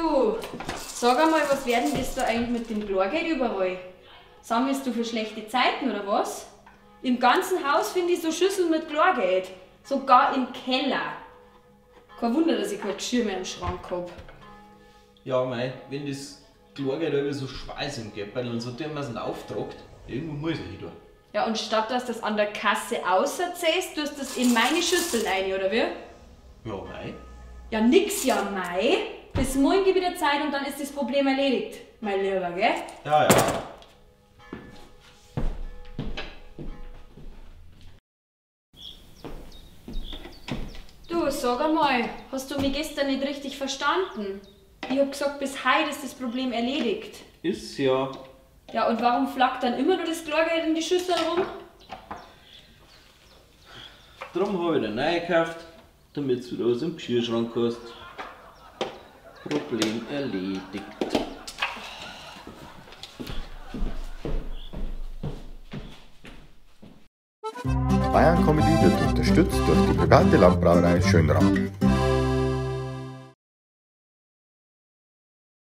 Du, sag einmal, was werden das da eigentlich mit dem Chlorgeld überall? Sammelst du für schlechte Zeiten oder was? Im ganzen Haus finde ich so Schüsseln mit Chlorgeld. Sogar im Keller. Kein Wunder, dass ich kein Geschirr mehr im Schrank hab. Ja, mei, wenn das Chlorgeld immer so schwer ist im Geldbeutel und so tun wir es nicht auftragt, irgendwo muss ich hin tun. Ja, und statt dass du das an der Kasse auserzählst, tust du das in meine Schüsseln rein, oder wie? Ja, mei. Ja, nix, ja, mei. Bis morgen gebe ich dir Zeit und dann ist das Problem erledigt, mein Lieber, gell? Ja, ja. Du, sag einmal, hast du mich gestern nicht richtig verstanden? Ich hab gesagt, bis heute ist das Problem erledigt. Ist ja. Ja, und warum flackt dann immer nur das Chlorgeld in die Schüssel rum? Drum hab ich den neu gekauft, damit du wieder was im Geschirrschrank hast. Problem erledigt. Bayern Comedy wird unterstützt durch die private Landbrauerei Schönram.